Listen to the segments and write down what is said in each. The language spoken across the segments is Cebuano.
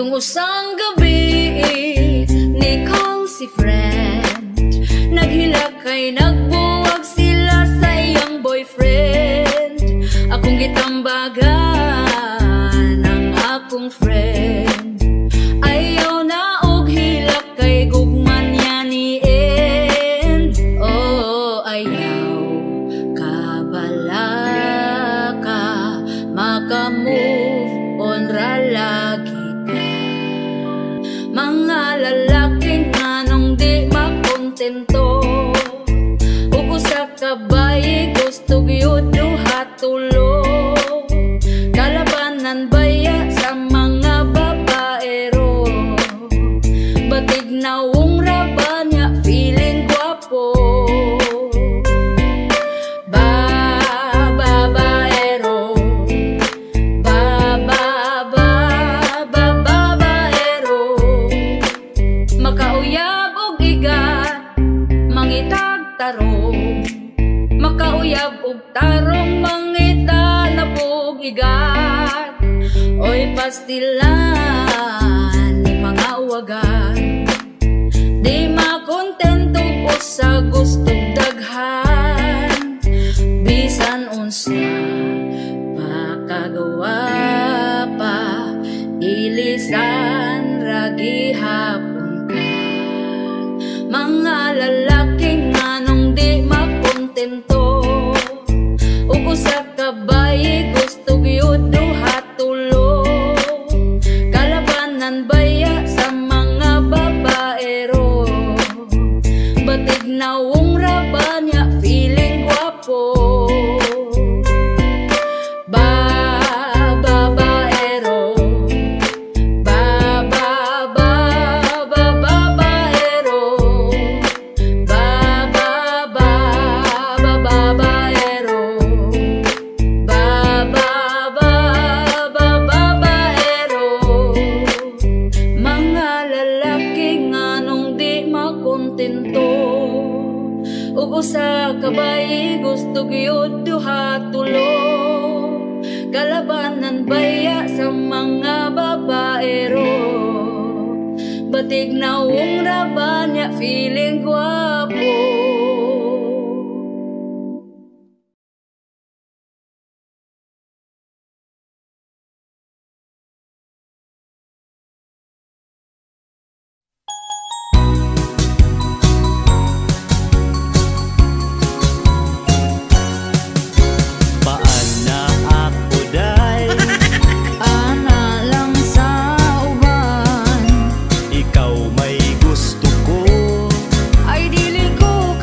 Katong usang gabi, ni call si friend. Naghilak kay nagbuwag sila sa iyang boyfriend. Akong gitambagan ang akong friend. Ayaw na og hilak kay gugma niya ni end. Oh, ayaw kabalaka, maka-move on ra lagi ka. Mga lalaking anong di makontento, ug usa ka bayi gusto gyud duha tulo. Kalabanan baya sa mga babaero, batig nawong ra ba niya feeling gwapo. Ba babaero, ba ba ba ba babaero. Makauyab og igat, mangitag tarong. Makauyab og tarong, mangita na pug igat. Oy pastilan ni mga uwagan, di makontento usa gustog daghan. Bisan unsa pakagwapa, ilisan ra gihapon ka. Mga lalaking anong di makontento, ug usa ka bayi gusto gyud duha tulo. Kalabanan baya sa mga babaero, batig nawong ra ba niya feeling gwapo. Ba babaero, ba ba ba ba babaero. Ba ba ba ba babaero. Ba ba ba ba babaero. Mga lalaki nganong di makontento, ug usa ka bayi gusto gyud duha tulo. Kalabanan baya sa mga babaero, batig nawong ra ba niya feeling gwapo. Paan na ako day? Ana lang sa uban. Ikaw may gusto ko. Ay dili ko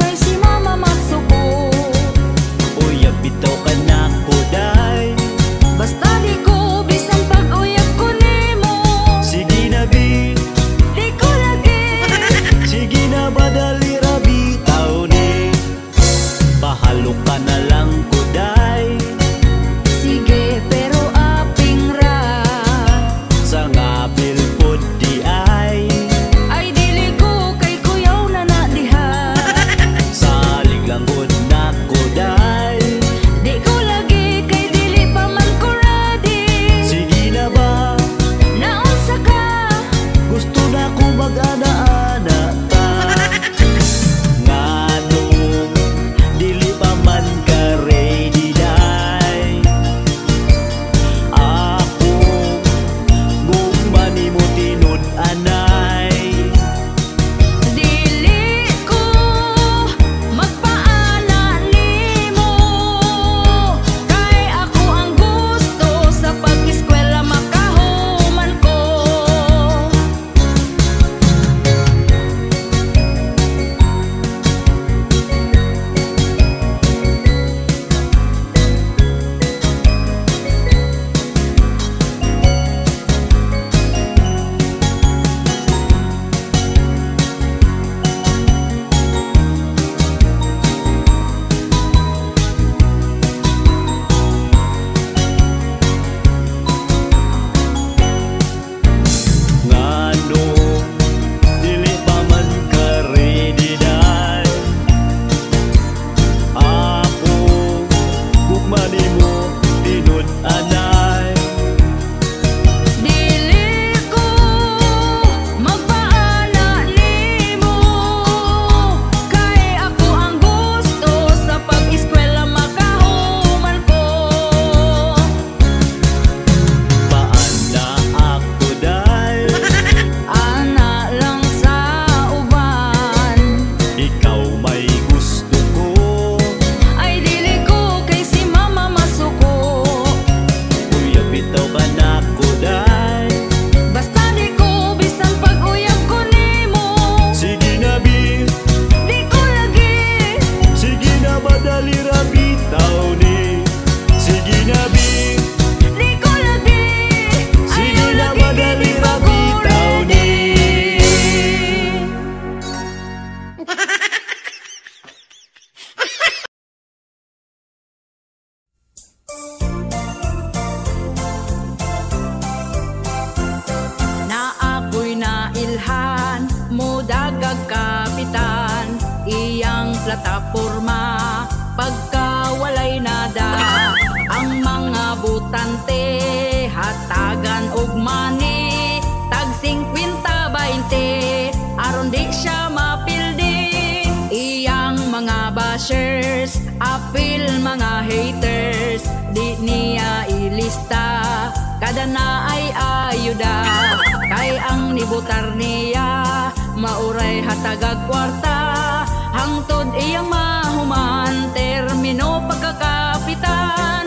Dagag kapitan. Iyang plataporma, pagkawalay nada. Ang mga butante hatagan og money, tag 50-20 aron di siya mapildi. Iyang mga bashers, apil mga haters, di niya ilista kada na ay ayuda. Kay ang nibutar niya mauray hatagag kwarta, hangtod iyang mahuman termino pagkakapitan.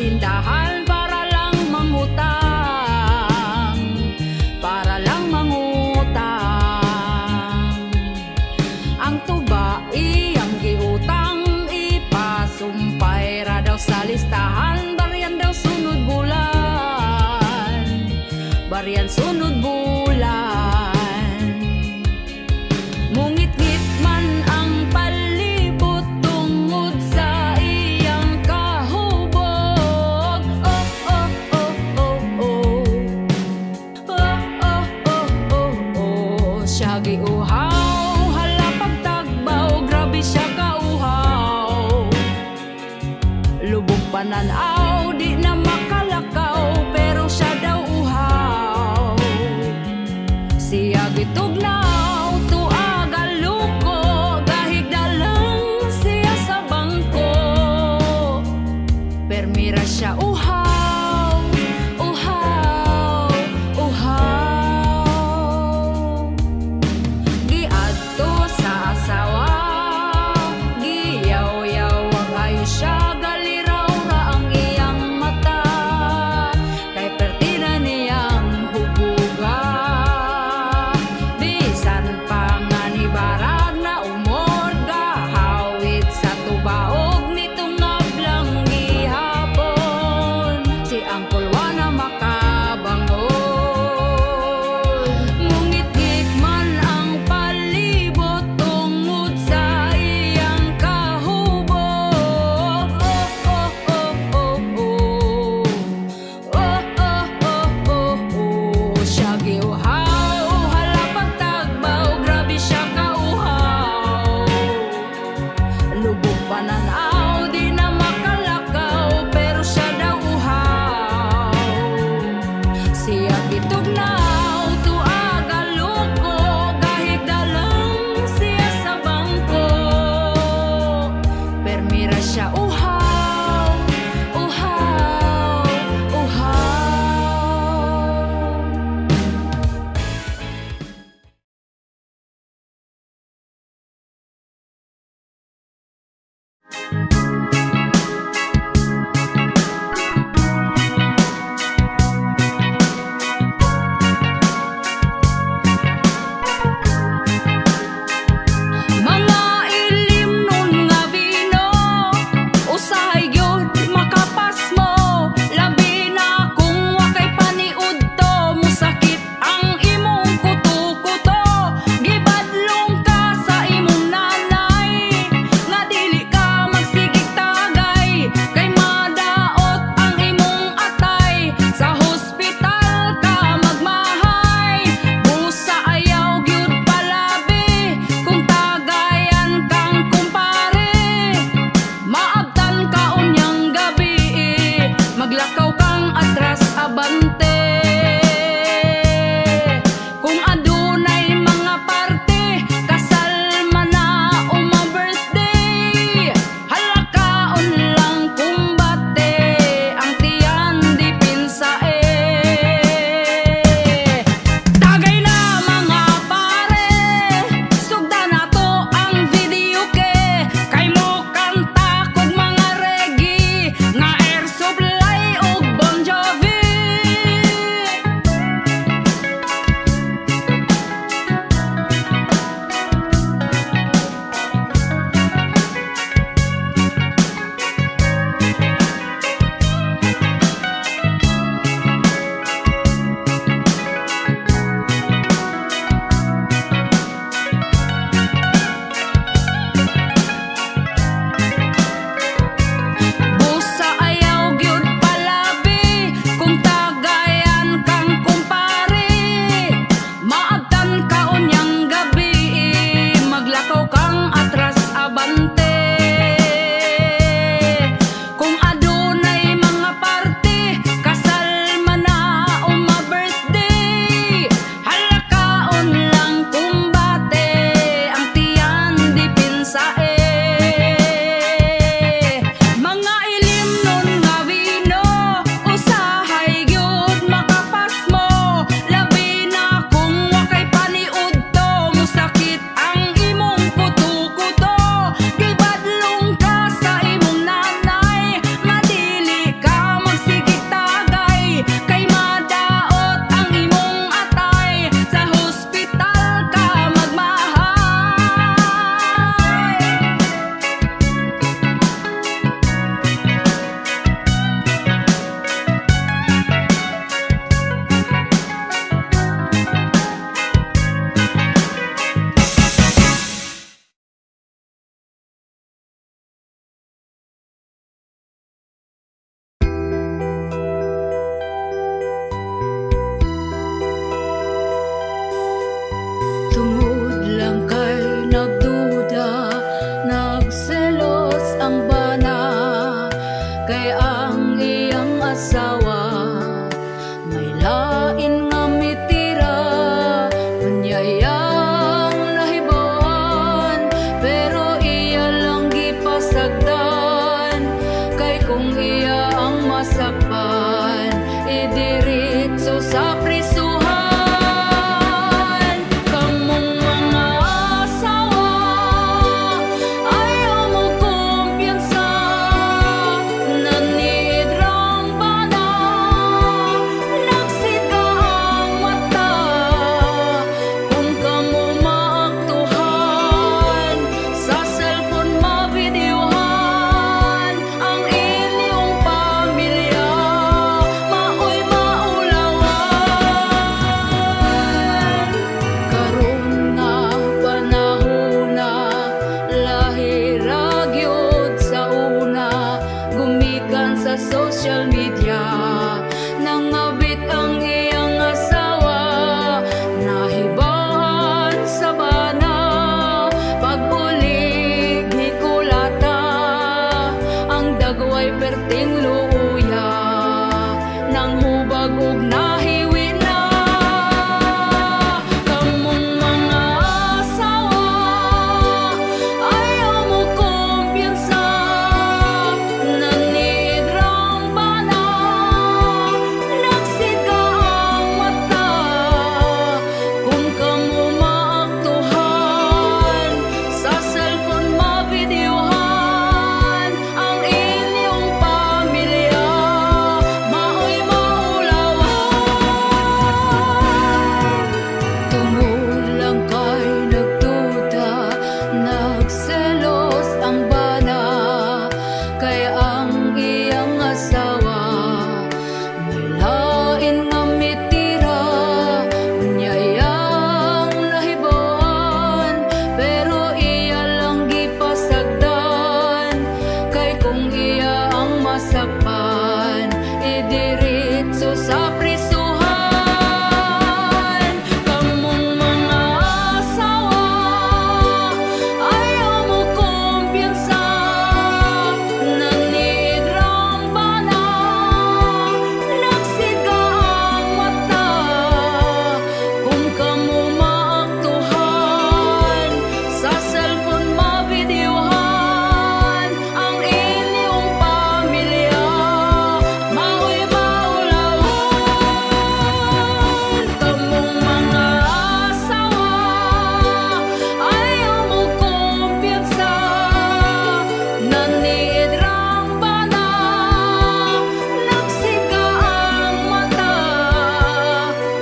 Tindahan para lang mangutang, para lang mangutang. Ang tuba iyang giutang, ipasumpay ra daw sa listahan. Baryan daw sunod bulan, baryan sunod bulan. Mungitngit man ang palibot tungod sa iyang kahubog. Oh. Oh. Siya giuhaw, hala pagtagbaw, grabe siya kauhaw. Lubog pananaw, di na makalakaw, pero siya daw uhaw. Siya gitugnaw, tuaga luko, gahigda lang siya sa bangko. Permira siya uhaw, uhaw, uhaw. Giadto sa asawa, giyaw-yaw ang ayo siya, galiraw ra ang iyang Perting luya, nang hubag og nahiwi na. Kamong mga asawa, ayaw mo kumpiyansa. Naniid rang bana, nagsika ang mata. Kung kamo maaktuhan, sa cellphone mavideohan ang inyong pamilya, maoy maulawan. Tungod lang kay nagduda, nagselos ang bana, kay ang iyang asawa may lain nga mitira. Unya iyang nahibaw-an, pero iya lang gipasagdan, kay kung iya ang masakpan, idiretso sa prisuhan. Kamong mga asawa, ayaw mo kumpiyansa. Naniid rang bana, nagsika ang mata. Kung kamo maaktuhan, sa cellphone mavideohan ang inyong pamilya, maoy maulawan. Kamong mga asawa, ayaw mo kumpiyansa. Naniid rang bana, nagsika ang mata.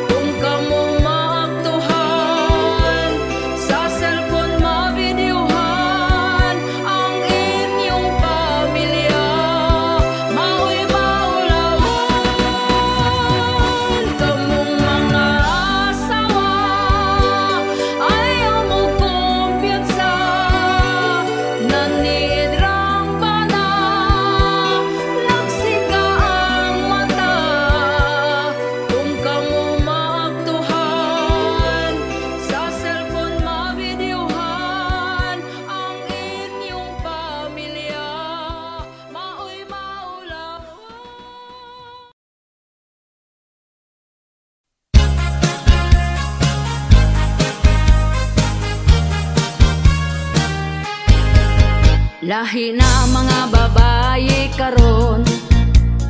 Kung kamo maaktuhan, sa cellphone mavideohan ang inyong pamilya, maoy maulawan. Kamong mga asawa, ayaw mo kumpiyansa. Naniid rang bana, nagsika ang mata. Kung kamo maaktuhan, sa cellphone mavideohan ang inyong pamilya, maoy maulawan. Lahi na mga babaye karon.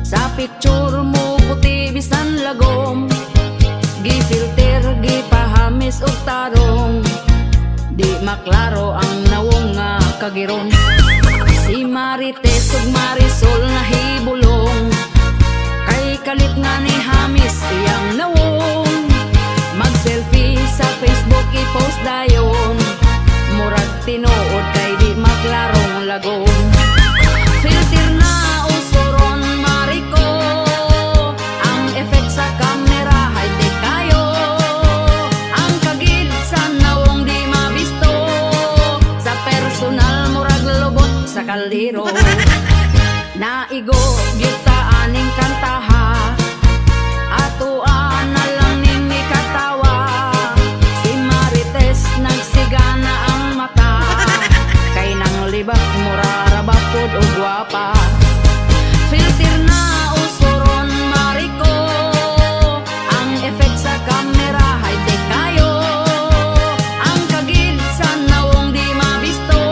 Sa picture mo puti bisan lagom. Gifilter, gipahamis og tarong. Di maklaro ang nawong nga kagiron. Si Marites ug Marisol nahibulong, kay kalit nga ni hamis iyang nawong. Mag-selfie sa Facebook, i-post dayon. Murag tinuod kay di maklarong lagom. Filter na uso ron, Mariko. Ang effect sa camera high-tech kayo. Ang kagid sa nawong di mabisto. Sa personal murag lubot sa kaldero. Naigo gyud ta aning kantaha. Atoa na lang ning ikatawa. Si Marites nagsigana ang mata, kay nang libak mura ra ba pod og gwapa. Filter na uso ron, Mariko. Ang effect sa camera high-tech kayo. Ang kagid sa nawong di mabisto.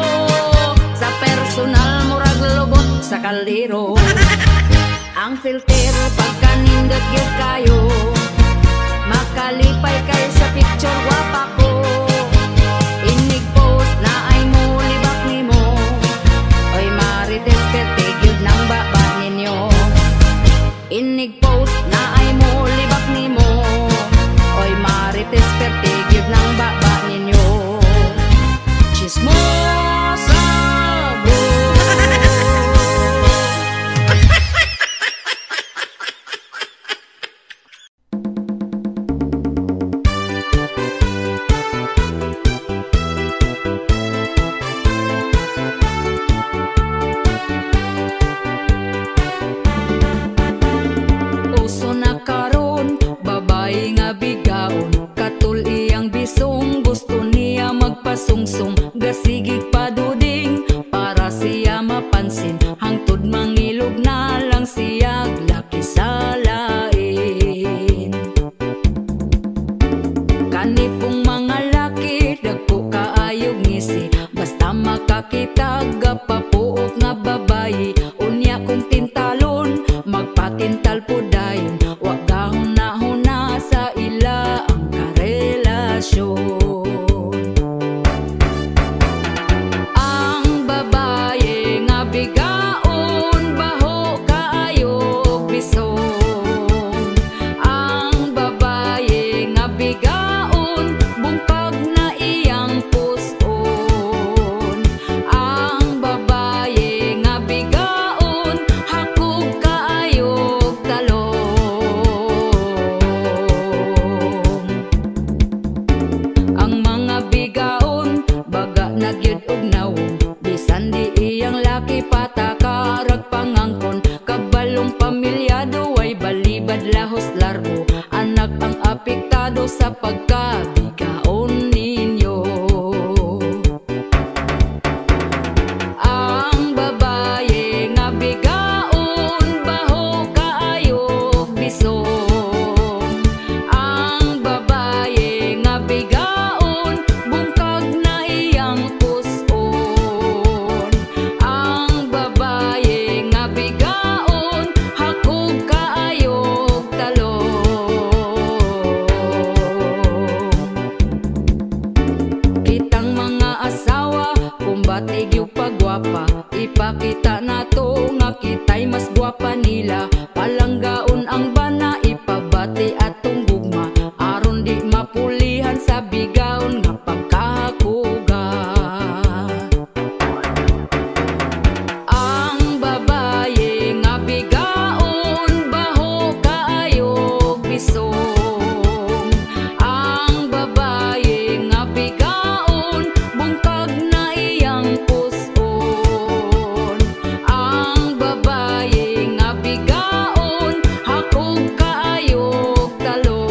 Sa personal murag lubot sa kaldero. Ang filter pagkanindot gyud kayo. Makalipay kay sa picture gwapa ko. Inig post na ay mulibak nimo. Oy Marites, perte gyud ng baba ninyo. Inig post na ay mulibak nimo. Oy Marites, perte gyud ng baba ninyo. Chismosa bro. Makita gapapuok nga babayi. Unya kung tintalon, magpatintal po dayon. Wa gahuna-huna sa ila ang karelasyon. Ang babaye nga bigaon, baho kaayo bisong. Ang babaye nga bigaon, bungkag na iyang puson. Ang babaye nga bigaon, hakog kaayog talong. Ang mga bigaon, baga na gyud og nawong. Bisan di iyang laki patakarag pangangkon. Kabalong pamilyado way balibad lahos largo. Anak ang apektado sa pagkabigaon ninyo. Ang babaye nga bigaon, baho kaayog bisong. Ang babaye nga bigaon, bungkag na iyang puson. Ang babaye nga bigaon, hakog kaayog talong. Kitang mga asawa, kumbati gyud pagwapa. Ipakita nato nga kita'y mas gwapa nila. Palanggaon ang bana, ipabati atong gugma. Aron di mapulihan sa bigaon nga pagkakuga. Ang babaye nga bigaon, baho kaayog bisong. Ang babaye nga bigaon, bungkag na iyang puson. Ang babaye nga bigaon, hakog kaayog talong.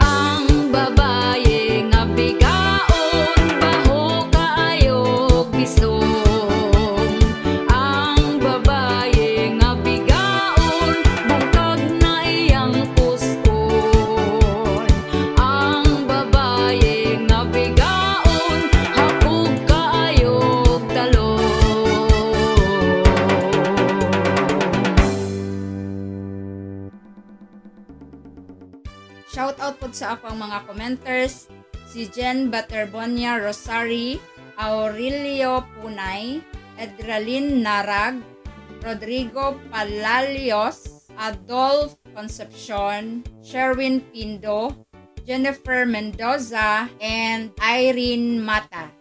Ang babaye nga bigaon, baho kaayog bisong. Ang babaye nga bigaon, bungkag na iyang puson. Ang babaye nga bigaon, hakog kaayog talong. Shout out po sa akong mga commenters, si Jen Baterbonia Rosari, Aurelio Punay, Edralin Narag, Rodrigo Palalios, Adolf Concepcion, Sherwin Pindo, Jennifer Mendoza, and Irene Mata.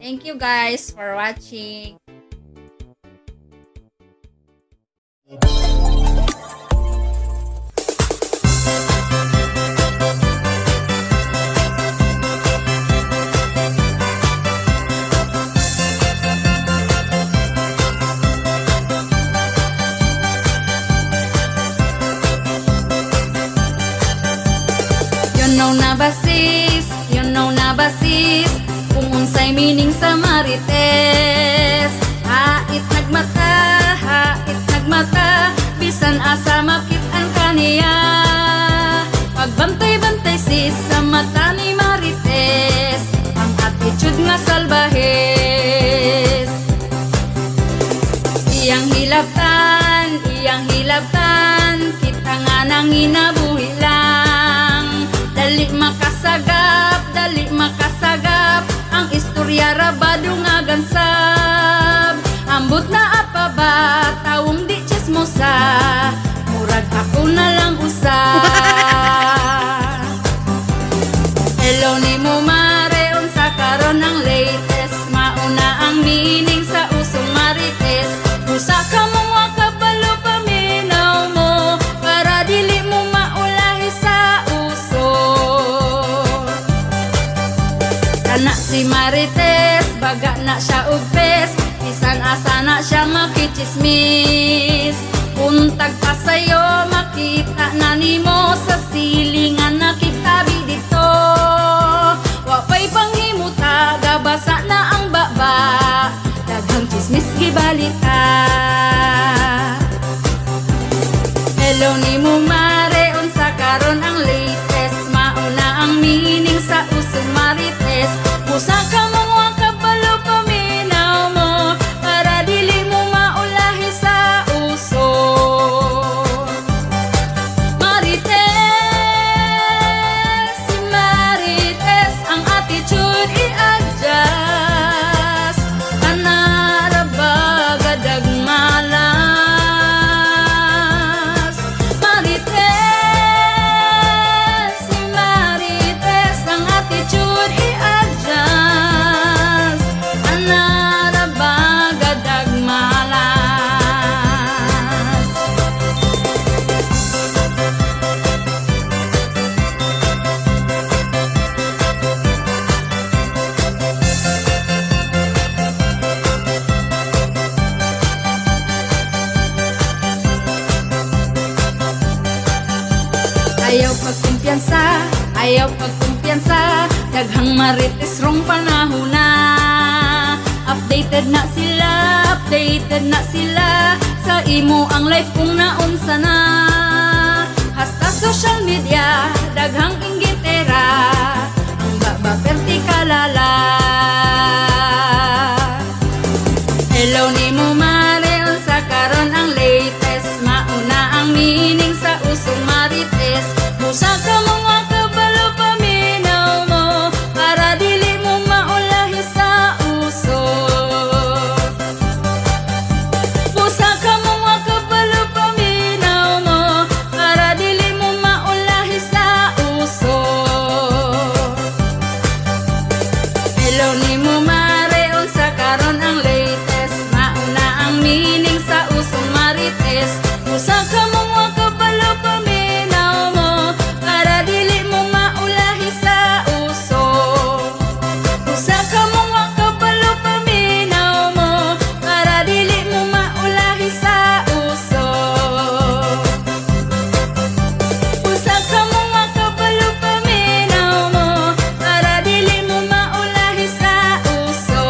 Thank you guys for watching. You know na ba sis, you know na ba sis, kung unsay meaning sa marites. Hait nagmata, bisan asa makit-an kaniya. Pagbantay-bantay sis sa mata ni Marites, ang attitude nga salbahes. Iyang hilabtan, kita nga nanginabuhi lang. Dali makasagap, ang istorya rabado nga gansab. Ambot na apa ba, tawong di chismosa, murag ako na lang usa. Hello ni mo mare, unsa karon ang latest, mauna ang meaning sa usong marites. Usa ka mong wakabalo paminaw mo, para dili mo maulahi sa uso. Kana si Marites, baga na siya og bes, bisan asa na siya makichismis. Untag pa sa'yo, Kita na nimo sa silingan, nakitabi dito. Wa pa'y panghimuta, gabasa na ang baba. Daghang chismis gibalita. Hello nimo mare, unsa karon ang latest? Mauna ang meaning sa usong marites. Busa ka mo wa kabalo, paminaw mo para dili mo maulahi sa uso. Marites, si Marites, ang attitude i-adjust. Kanara ba gadag malas? Marites, si Marites, ang attitude i-adjust. Kanara ba gadag malas? Ayaw pagkumpiyansa, ayaw pagkumpiyansa. Daghang marites rong panahon na. Updated na sila, updated na sila. Sa imo ang life kung naunsa na. Hasta social media, daghang inggitera. Ang baba perti kalala. Hello nimo mare, unsa karon ang latest? Mauna ang meaning sa usong marites. Busa ka mo nga kabalo, paminaw mo para dili mo maulahi sa uso. Busa ka mo nga kabalo, paminaw mo para dili mo maulahi sa uso. Hello nimo mare, unsa karon ang latest? Mauna ang meaning sa usong marites. Busa ka mo nga kabalo, paminaw mo para dili mo maulahi sa uso. Busa ka mo nga kabalo, paminaw mo para dili mo maulahi sa uso. Usa ka mo nga kabalo, paminaw mo para dili mo maulahi sa uso.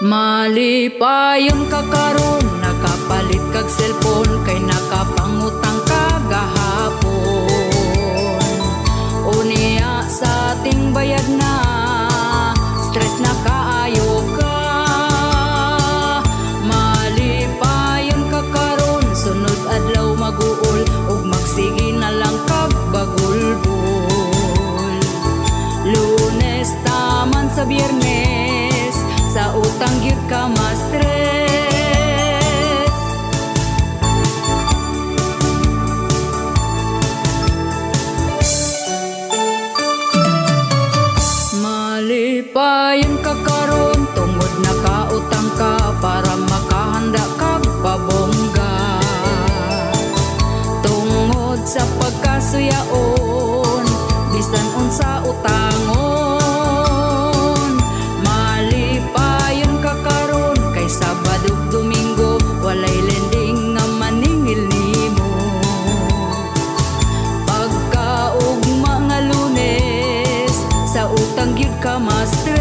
Malipayon ka karon, nakapalit kag cellphone kay nakapangutang ka gahapon. Unya sa ating bayad na, stress na kaayo ka. Malipayon ka karon, sunod adlaw maguol ug magsige na lang kag bagulbol. Lunes taman sa Biyernes, sa utang gyud ka ma-stress. Malipayon ka karon tungod nakautang ka para makahanda kag pabongga. Tungod sa pagkasuyaon, bisan unsa utangon. Malipayon ka karon kay Sabado ug Domingo walay lending nga maningil nimo. Pagkaugma nga Lunes, sa utang gyud ka ma-stress.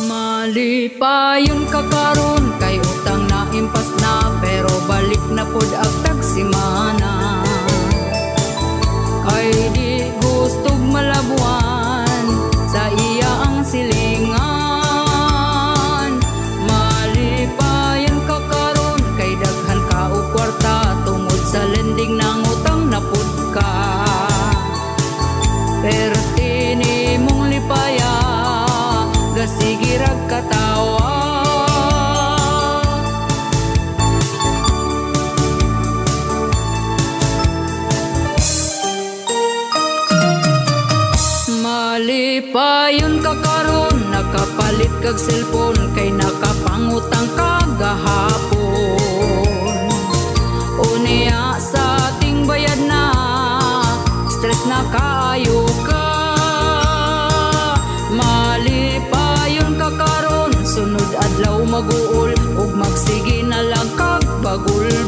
Malipayon ka karon kay utang na impas na, pero balik na pod ang tagsimana. Kay di gustog malabuan sa iya ang silingan. Malipayon ka karon kay daghan ka og kwarta tungod sa lending nang utang na pud ka. Perti nimong lipaya, gasige Kag cellphone kay nakapangutang ka gahapon. Unya sa ting bayad na, stress na kaayo ka. Malipayon ka karon, sunod adlaw maguol ug magsige na lang kag bagulbol.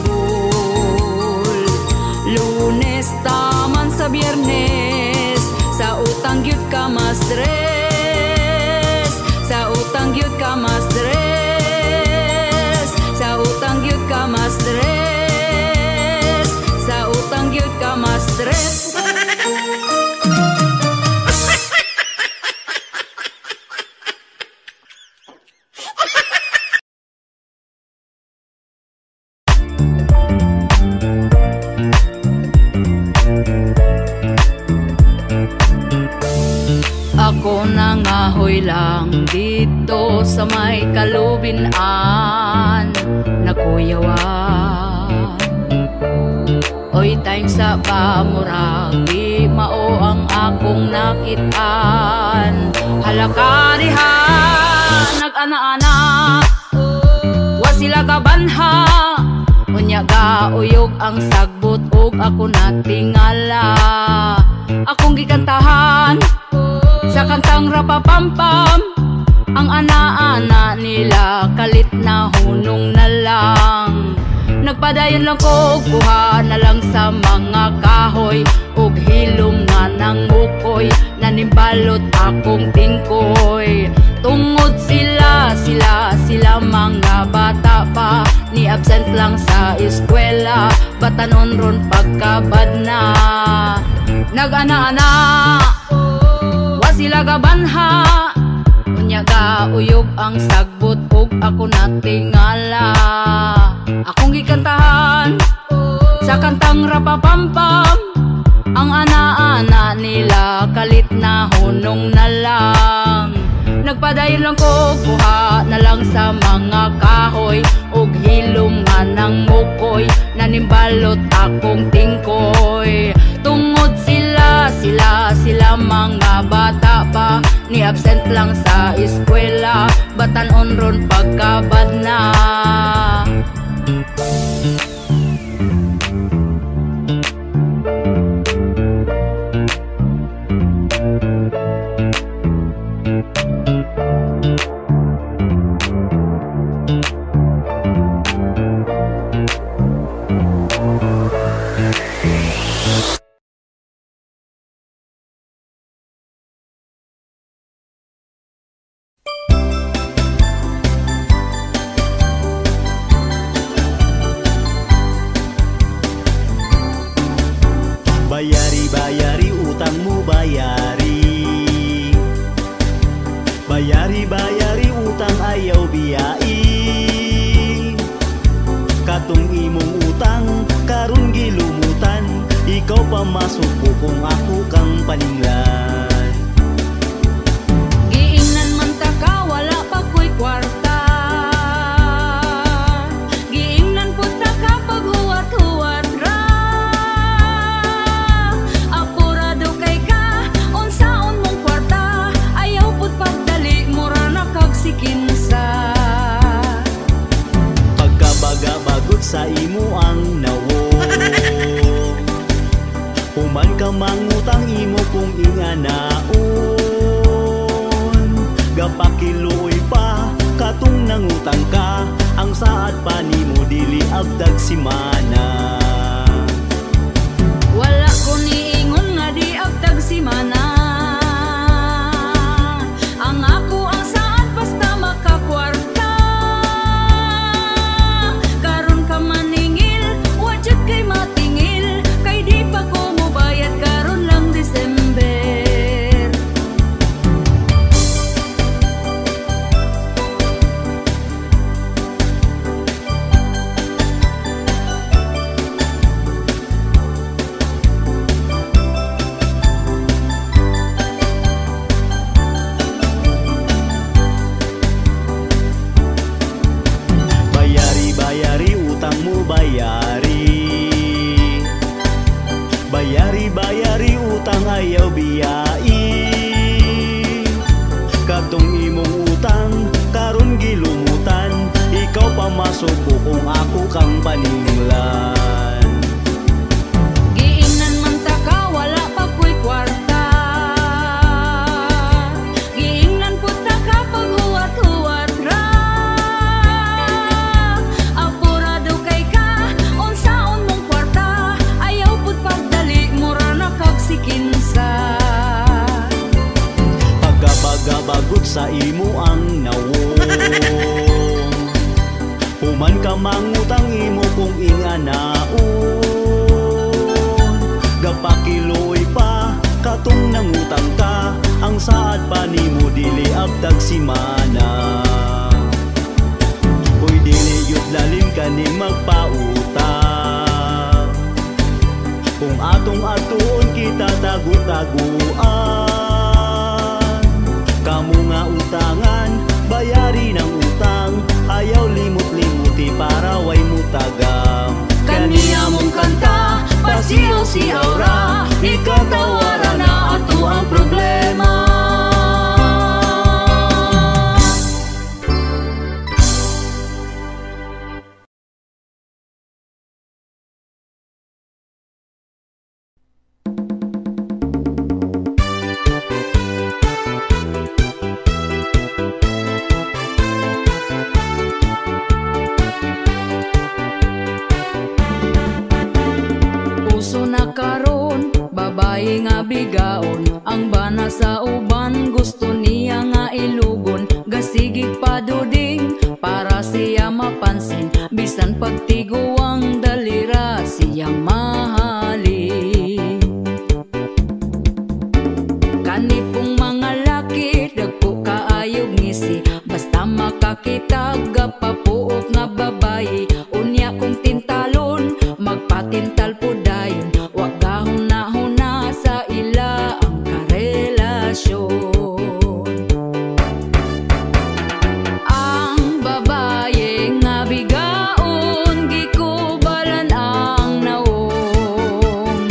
Lunes taman sa Biyernes, sa utang gyud ka ma-stress, sa utang gyud ka ma-stress, sa utang gyud ka ma-stress, sa utang gyud ka ma-stress. Ako nangahoy lang dito sa may kalubinan nakuyawan. Oy time sa pamuragi mao ang akong nakitaan. Halaka diha nag-ana-ana, wa sila kabanha. Unya gauyog ang sagbot ug ako natingala. Akong gikantahan sa kantang rapapampam, ang ana-ana nila kalit na hunong na lang. Nagpadayon lang ko, kuha na lang sa mga kahoy ug hilom nga nang mukoy, nanimbalot akong tingkoy. Tungod sila, sila, sila mga bata pa, ni absent lang sa eskwela, batanon ron pagkabad na. Nag-ana-ana, wa sila gabanha. Unya gauyog ang sagbot ug ako natingala. Akong gikantahan sa kantang rapapampam, ang ana-ana nila kalit na hunong na lang. Nagpadayon lang ko, kuha na lang sa mga kahoy ug hilom nga nang mukoy, nanimbalot akong tingkoy. Tungod sila, sila, sila mga bata pa, ni absent lang sa eskwela, batanon ron pagkabad na. Bayari, bayari, utang mo bayari. Bayari, bayari, utang ayaw biyai. Katong imong utang, karon gilumutan, ikaw pa masuko kung ako kang paninglan. Giingnan man ta ka, wala pa ko'y kwarta. Giingnan pud ta ka paghuwat-huwat ra. Apurado kay ka, unsaon mong kwarta, ayaw pud pagdali, mura na kag sikinsa. Pagkabaga-bagot sa imo ang nawong, human ka mangutang imo kung inganaon. Gapakiluoy pa katong nangutang ka, ang saad pa nimo dili abdag simana. Wala ko niingon nga di abdag simana. Ang ako ang saad basta makakwarta. Karon ka maningil, wa jud kay matingil, kay di pa ko mobayad karon lang December. Bayari, bayari, utang mo bayari. Bayari, bayari, utang ayaw biyai. Katong imong utang, masuko kung ako kang paninglan. Giingnan man ta ka, wala pa ko'y kwarta. Giingnan pud ta ka, paghuwat-huwat ra. Apurado kay ka, unsaon mong kwarta? Ayaw pud pagdali, mura na kag sikinsa. Pagkabagabagot sa imo ang nawong, human ka mangutang imo kung inganaon. Gapakiloy pa katong nangutang ka, ang saad pa nimo dili abtag simana. Uy, dili yun lalim kaning magpautang, kung atong atuon kita tagu-taguan. Kamu nga utangan, bayari ng utang, ayaw limot-limuti para way mutagam. Kaniya mong kanta, pasiyaw-siyaw ra, ikatawara na ato ang problema. Uso na karon, babae nga bigaon, ang bana sa uban gusto niya nga ilugon. Gasigig paduding para siya mapansin, bisan pagtiguang dalira siyang mahalin. Kani pong mga laki, dagko kaayog ngisi, basta makakita gapapuok nga babae. Unya kung tintalon, magpatintal po dayon, wa gahuna-huna sa ila ang karelasyon. Ang babae nga bigaon, gikubalan ang nawong.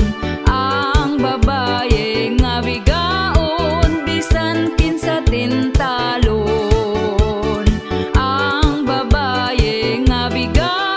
Ang babae nga bigaon, bisan kinsa tintalon. Ang babae nga bigaon,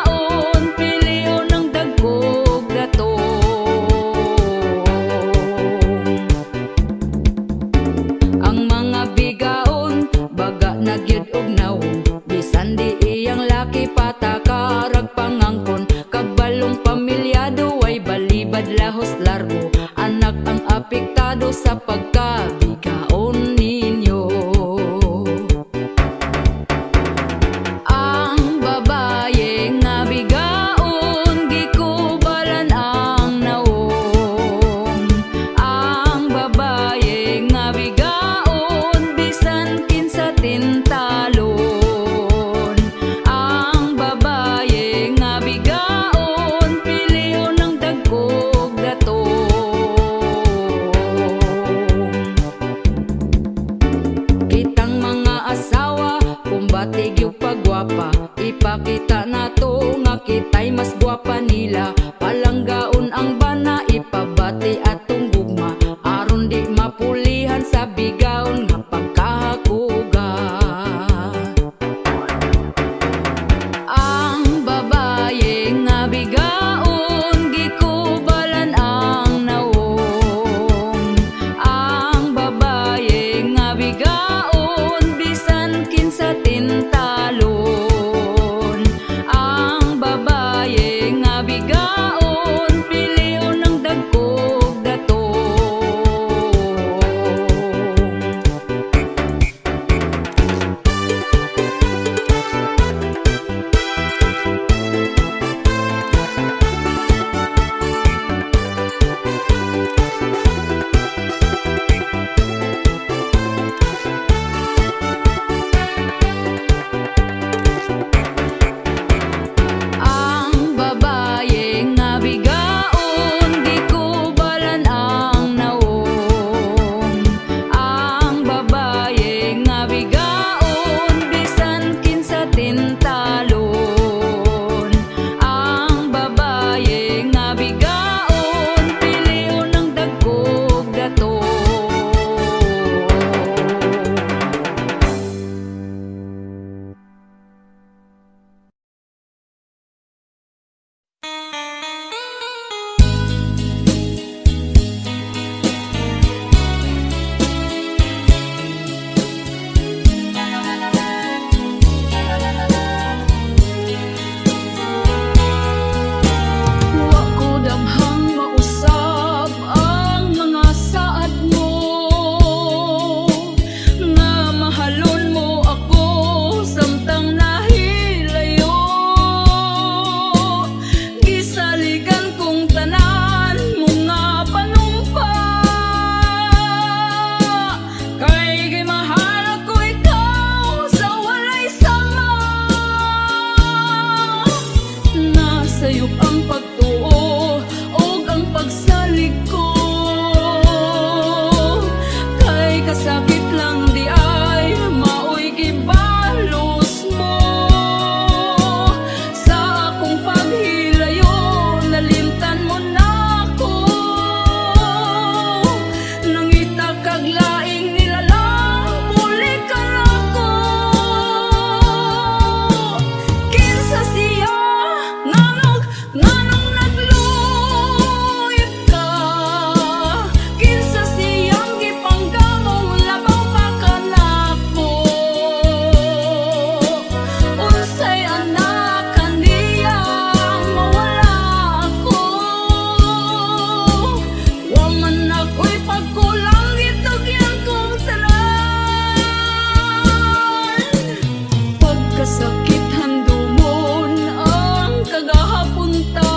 Kasakit handumon ang kagahapon ta.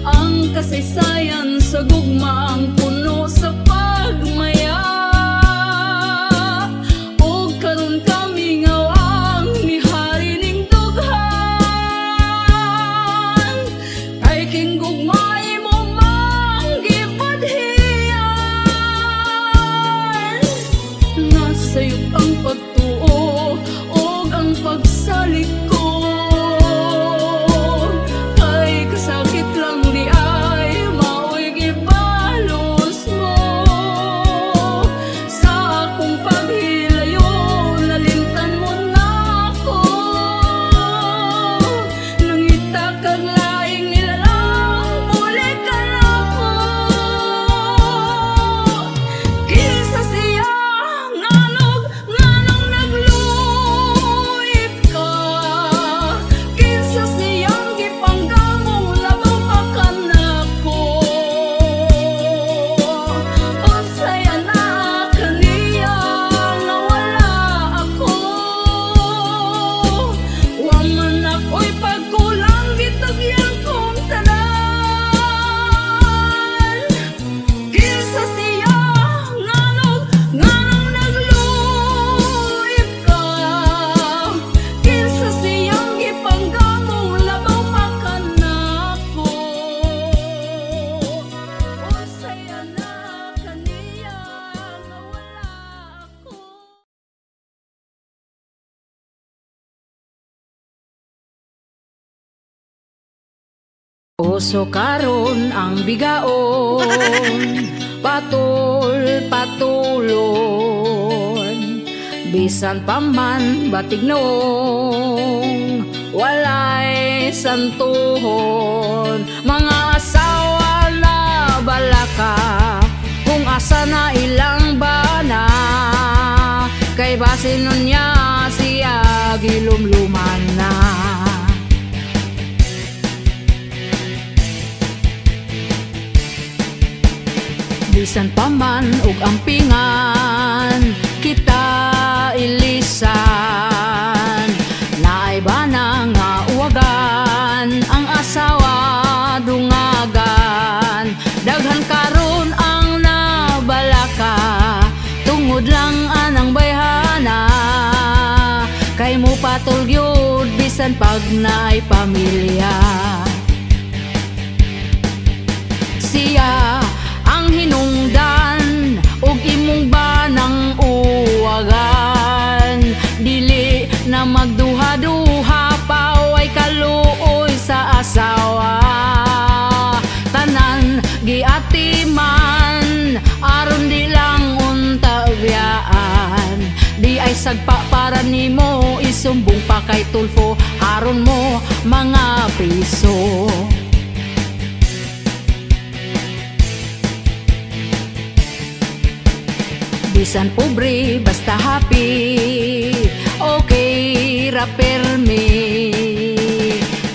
Ang kasaysayan sa gugma ang puno sa pagmaya. O karon kamingaw ang nihari ning dughan. Kay king gugmay mo mang gibadhian. Nasayop ang pagtuo og ang pagsalig ko. Kay kasakit lang di ay mao'y gibalos mo. Sa akong paghilayo, nalimtan mo na ako. Nangita kag laing nilalang, muli ka nako. Kinsa siya, nganong, nganong nagluib ka? Kinsa siyang gipanggamong labaw pa kanako? Unsay anaa kaniya nga wala ako? Wa man ako'y pagkulang, gitugyan kong tanan. Kinsa siya, nganong, nganong nagluib ka? Kinsa siyang gipanggamong labaw pa kanako? Unsay anaa kaniya nga wala ako? Uso karon ang bigaon, patul patulon. Bisan pa man batignon, walay santuhon. Mga asawa na balaka, kung asa na ilang bana, kay basin nun niya siya gilumluman na. Bisan pa man og ampingan kita ilisan, naay bana nga uwagan ang asawa dungagan. Daghan karon ang nabalaka tungod lang anang bayhana, kay mo patol gyud bisan pag naay pamilya. Siya ang hinungdan og imong banang uwagan, dili na magduha-duha pa way kaluoy sa asawa. Tanan giatiman aron di lang unta biyaan, di ay sagpa para nimo isumbong pa kay Tulfo aron mo mga piso. Bisan pobre basta happy, okay ra permi.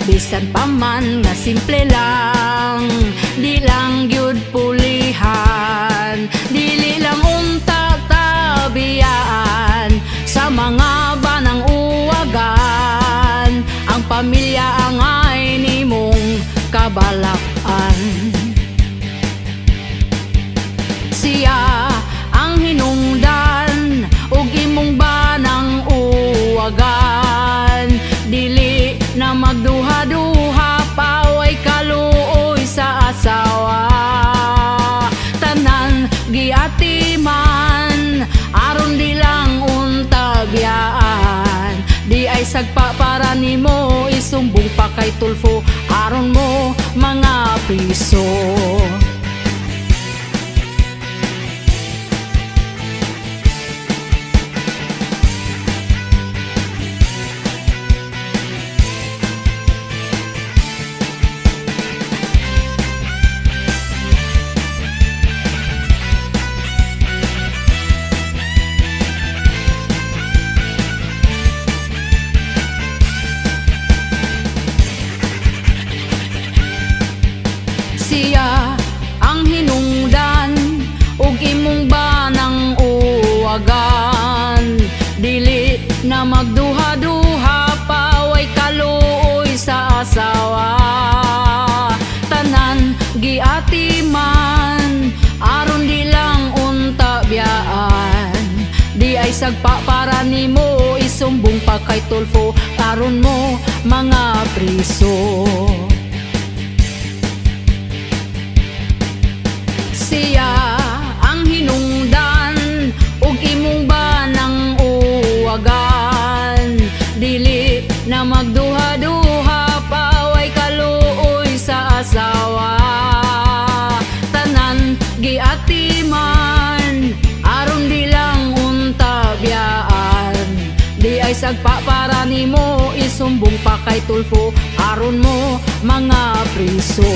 Bisan pa man nga simple lang, di lang gyud pulihan. Dili lang unta tabiyaan sa mga banang uwagan. Ang pamilya ang ay nimong kabalakan. Siya ang hinungdan ug imong banang uwagan, dili na magduha-duha pa way kaluoy sa asawa. Tanan giatiman aron di lang unta biyaan, di ay sagpa para nimo isumbong pa kay Tulfo aron mo mga piso. Siya na magduha-duha pa, way kaluoy sa asawa. Tanan giatiman aron di lang unta biyaan. Di ay sagpa para nimo, isumbong pa kay Tulfo aron mo mga priso. Siya ang hinungdan ug imong banang uwagan. Dili na magduha-duha pa, way kaluoy sa asawa. Tanan giatiman aron di lang unta biyaan. Di ay sagpa para nimo, isumbong pa kay Tulfo aron mo mga priso.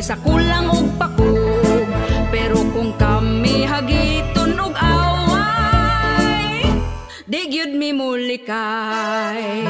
Sa kulang og pakog, pero kung kami hagiton og away, di gyud mi mulikay.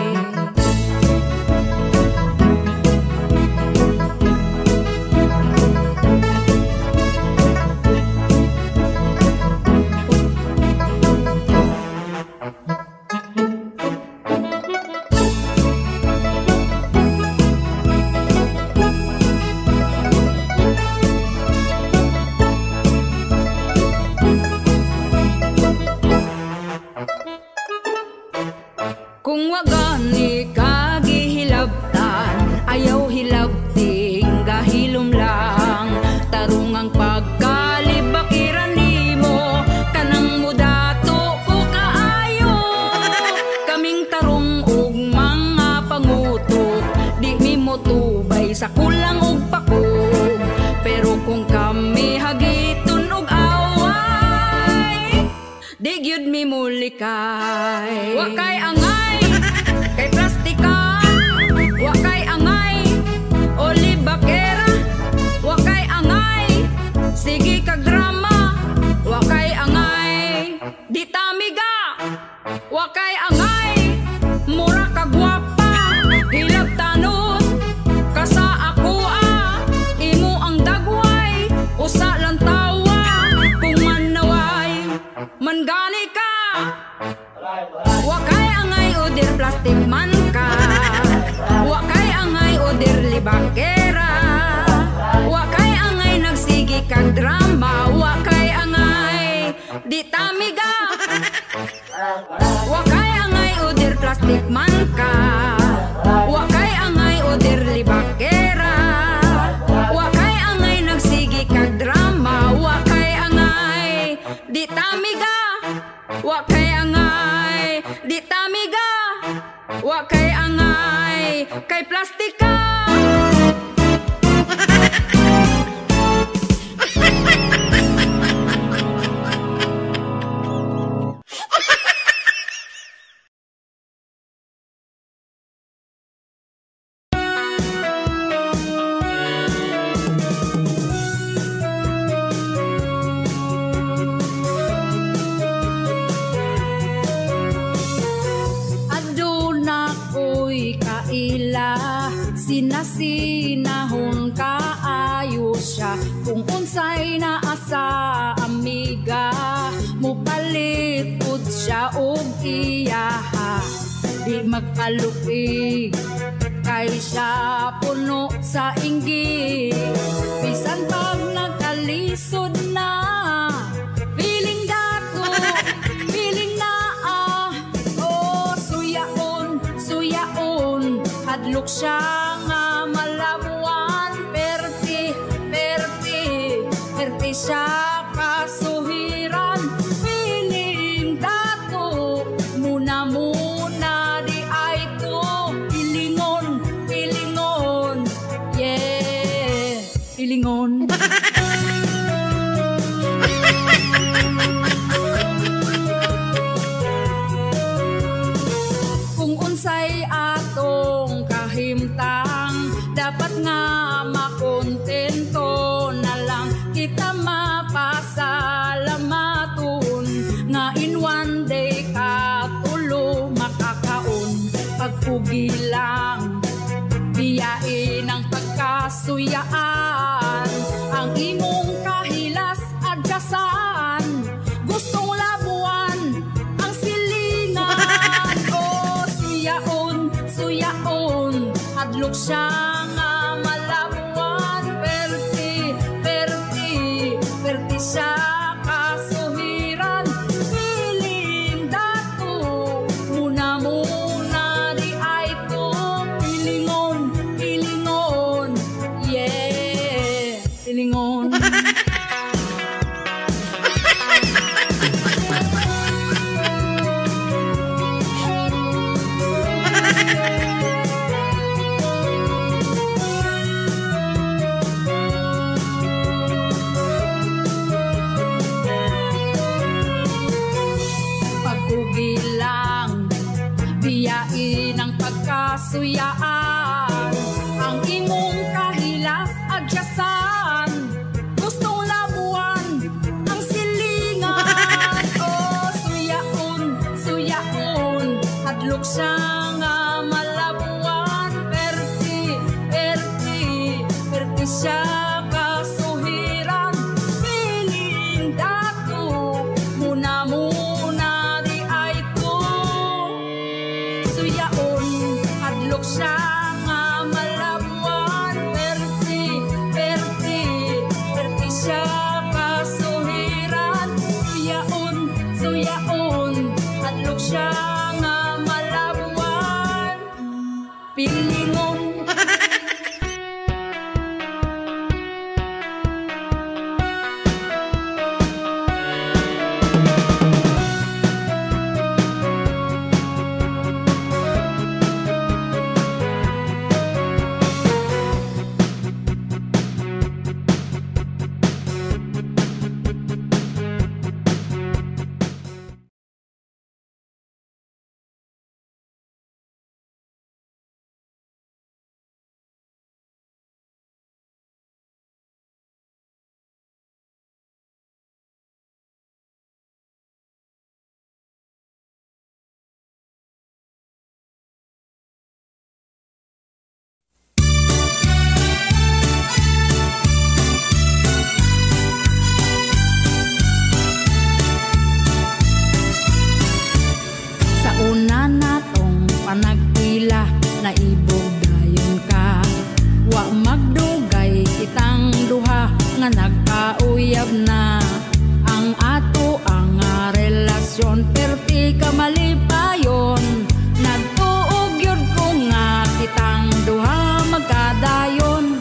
Kung wagani ka gihilabtan, ayaw hilabting gahilom lang. Tarong ang pagkalibakiran nimo, kanang mudato ko kaayo. Kaming tarong og mga pangutok, di mi motubay sa kulang og pakog. Pero kung kami hagiton og away, di gyud mi mulikay. Wa kay angay kay plastika, wa kay angay olibakera, wa kay angay sige kag drama, wa kay angay di tamiga, wa kay angay mura ka gwapa, hilabtanon ka sa akoa, imo ang dagway usa lang tawa, kung manaway mangani ka. Wa kay angay oder plastic man ka, wa kay angay oder libakera, wa kay angay nagsige kag drama, wa kay angay di tamiga. Wa kay angay oder plastic man ka, wa kay angay oder libakera, wa kay angay nagsige kag drama, wa kay angay di tamiga. Wa kay angay di tamiga, wa kay angay kay plastika. Ginasinahon kaayo siya. Kung unsay naa sa amiga, mupalit pud siya og iyaha. Di magkaluig kay siya puno sa inggit. Bisan pag nagkalisod na, feeling dato, feeling naa. Oh, suyaon, suyaon, hadlok siya nga malabuan. Perti, perti, perti siya kasuhiran. Feeling dato, muna muna di ay to. Pilingon, pilingon, yeah, pilingon. Kung unsay atong kahimtang, dapat nga makontento na lang kita, mapasalamaton nga in one day katulo makakaon. Pagpugi lang, biyain ang pagkasuyaan, ang imong kahilas adyasan, gustong labuan ang silingan. Oh, suyaon, suyaon, hadlok siya nga malabuan. Perti, perti, perti siya kasuhiran. Feeling dato, muna muna di ay to. Pilingon, pilingon, yeah, pilingon. Pagkugi lang, biyain ang pagkasuyaan, ang imong kahilas adyasan, gustong labuan ang silingan. Oh, suyaon, suyaon, hadlok siya nga malabuan. Perti, perti, perti siya kasuhiran. Feeling dato, muna muna di ay to. Suyaon, hadlok siya nga malabuan. Perti, perti, perti siya kasuhiran. Suyaon, suyaon, hadlok siya nga malabuan. Pilingon. Sa una natong panagpila, naibog dayon ka. Wa magdugay kitang duha nga nagkauyab na. Ang ato ang relasyon perti ka malipayon. Nagtuog yun ko nga kitang duha magkadayon.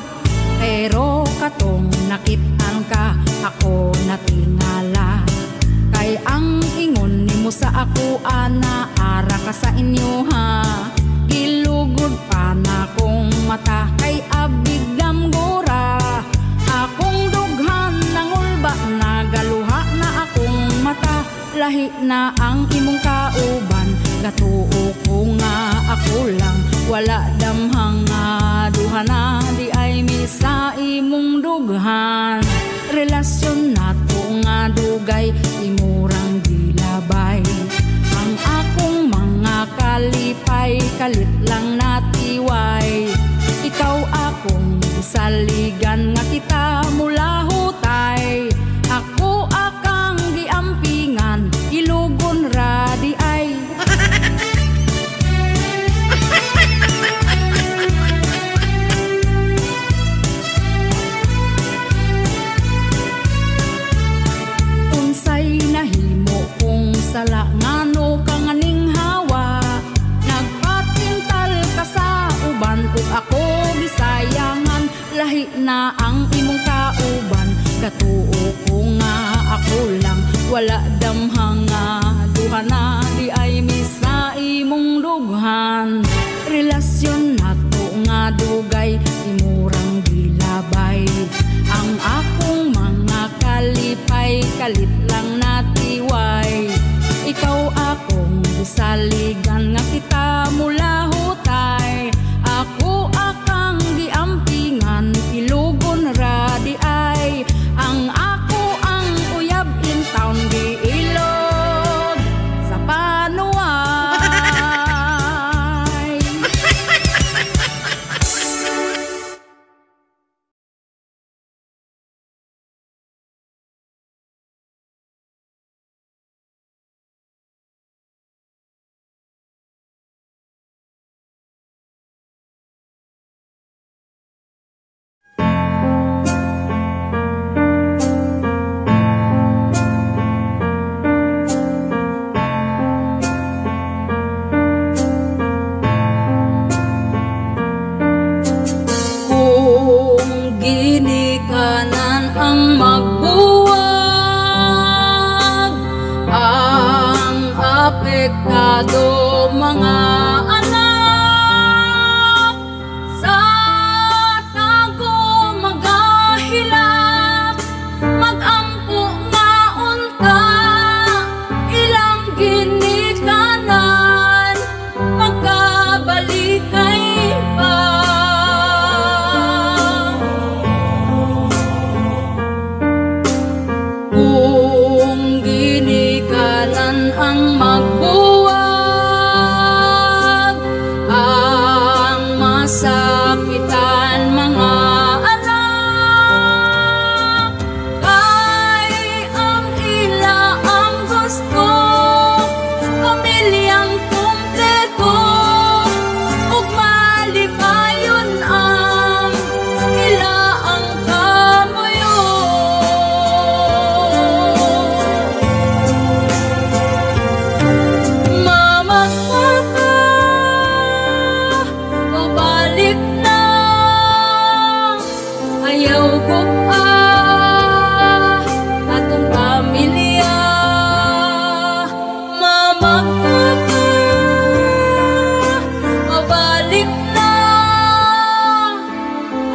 Pero katong nakit-an ka, ako natingala. Kay ang ingon nimo sa ako ana, ara ka sa inyo ha. Gilugod pa na kong mata kay abig damgora. Akong dughan nangulba, nagaluha na akong mata. Lahi na ang imong kauban, gatuo ko nga ako lang. Wala damhang nga duha na, di ay mi sa imong dughan. Relasyon nato nga dugay, imurang gilabay. Ang akong mga kalipay, kalit lang natiway. Ikaw Dali na ang imong kauban. Gatuo ko nga ako lang, wala damhang nga duha na di ay misa imong dughan. Relasyon nato nga dugay, imurang gilabay. Ang akong mga kalipay, kalit lang natiway. Ikaw akong gisaligan nga kita mulahutay. Ako akang giampingan, ilugon ra di ay. Ang ako ang uyab in town, giilog sa panuay. Kung ginikanan ang magbuwag, ang apektado mga anak, sa tago magahilak, magampo nga unta, ilang ginikanan, magkabalikay pa. Kung ginikanan ang magbuwag, ang masakitan mga anak, kay ang ila ang gusto, pamilyang kumpleto, ug malipayon ang ila ang kamuyo. Mama, papa, pabalik na, ayaw ko pa atong pamilya. Mama, papa, pabalik na,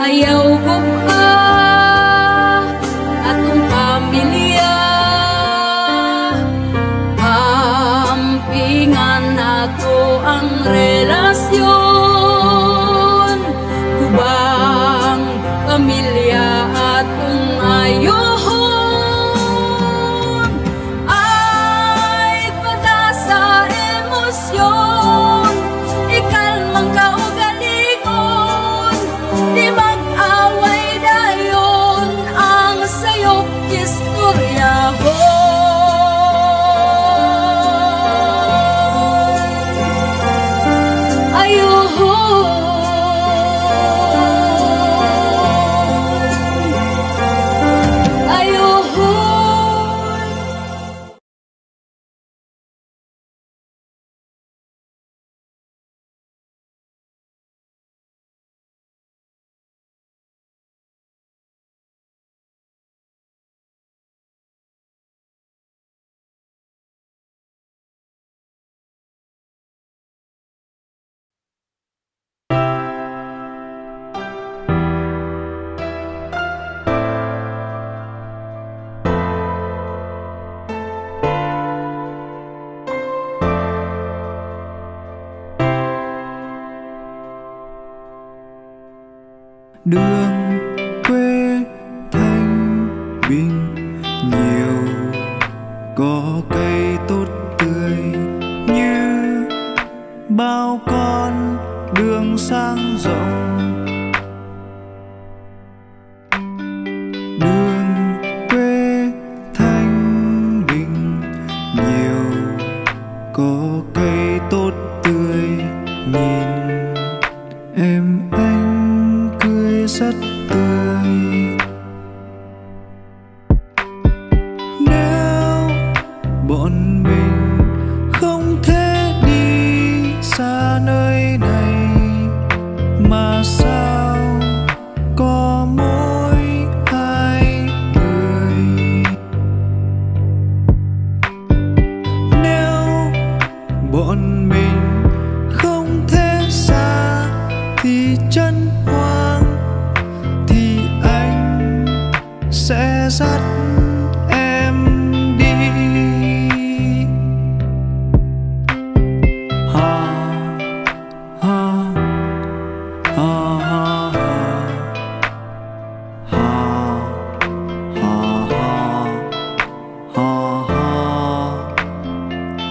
ayaw ko pa atong pamilya. Ampingan nato ang relasyon, gubang pamilya atong ayohon. Ay pada sa emosyon, ikalmang kaugalingon, di mag-away dayon ang sayop istoryahon. Ayohon. Ayohon. Đường quê thanh bình nhiều có cây tốt tươi như bao con đường sang rộng. Đường quê thanh bình nhiều có cây tốt tươi, nhìn em anh cười rất tươi. Nếu bọn mình không thể đi xa nơi này, mà sao có Dắt em đi. Ha ha ha ha ha ha ha ha ha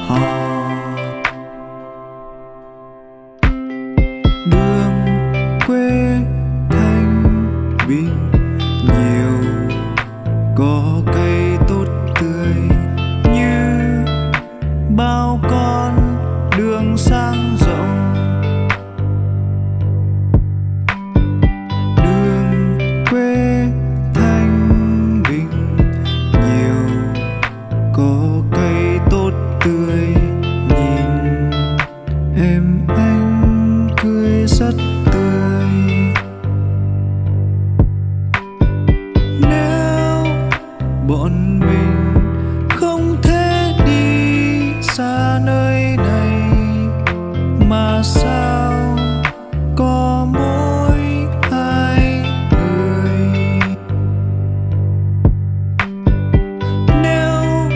ha. Đường quê thanh bình nhiều có cây tốt tươi như bao con đường sang rộng. Đường quê thanh bình nhiều có cây tốt tươi, nhìn em anh cười rất tươi. Nếu bọn mình không thể đi xa nơi này, mà sao có mỗi hai người? Nếu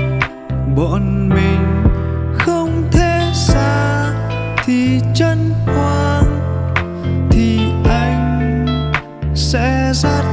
bọn mình không thể xa thì chân hoang, thì anh sẽ dắt